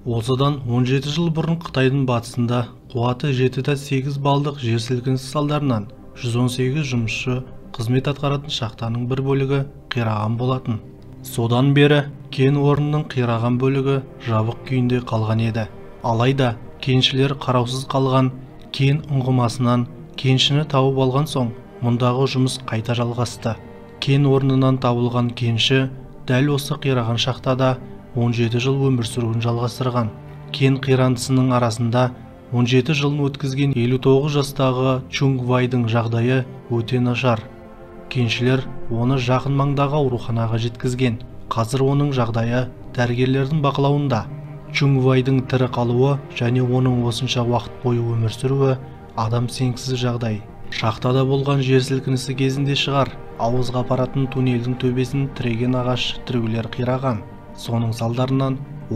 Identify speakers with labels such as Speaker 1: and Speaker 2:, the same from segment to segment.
Speaker 1: Осыдан 17 жыл бұрын Қытайдың батысында қуаты 7,8 балдық жер сілкінісі салдарынан 118 жұмысшы қызмет атқаратын шахтаның бір бөлігі қираған болатын. Содан бері кен орнының қираған бөлігі жабық күйінде қалған еді. Алайда кеншілер қараусыз қалған кен ұңғымасынан кеншіні тауып алған соң мұндағы жұмыс қайта жалғасты. Кен орнынан табылған кенші дәл осы қираған шахтада 17 жыл өмір сүруін жалғастырған. Кен қирандысының арасында 17 жылын өткізген 59 жастағы Чунг Вайдың жағдайы өте нашар. Кеншілер оны жақын маңдағы ауруханаға жеткізген. Қазір оның жағдайы дәрігерлердің бақылауында. Чунг Вайдың тірі қалуы және оның осынша уақыт бойы өмір сүруі адам сенгісіз жағдай. Шахтада болған жер сілкінісі кезінде шығар, ауызға апаратын туннельдің төбесін тіреген ағаш тіреулер қираған. Соның салдарынан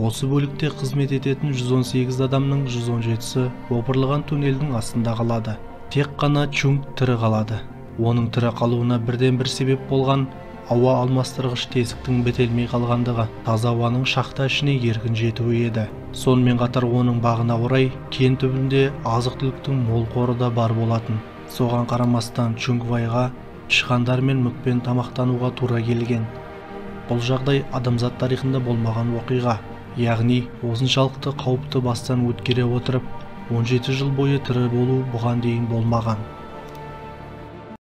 Speaker 1: осы бөлікте қызмет ететін 118 адамның 117-сі опырылған туннельдің астында қалады. Тек қана Чунг тірі қалады. Оның тірі қалуына бірден-бір себеп болған ауа алмастырғыш тесіктің бітелмей қалғандығы, таза ауаның шахта ішіне еркін жетуі еді. Сонымен қатар оның бағына орай кен түбінде азық-түліктің мол қоры да бар болатын. Соған қарамастан Чунг Вайға тышқандар мен мүкпен тамақтануға тура келген. Бұл жағдай адамзат тарихында болмаған оқиға. Яғни осыншалықты қауіпті бастан өткере отырып, 17 жыл бойы тірі болу бұған дейін болмаған.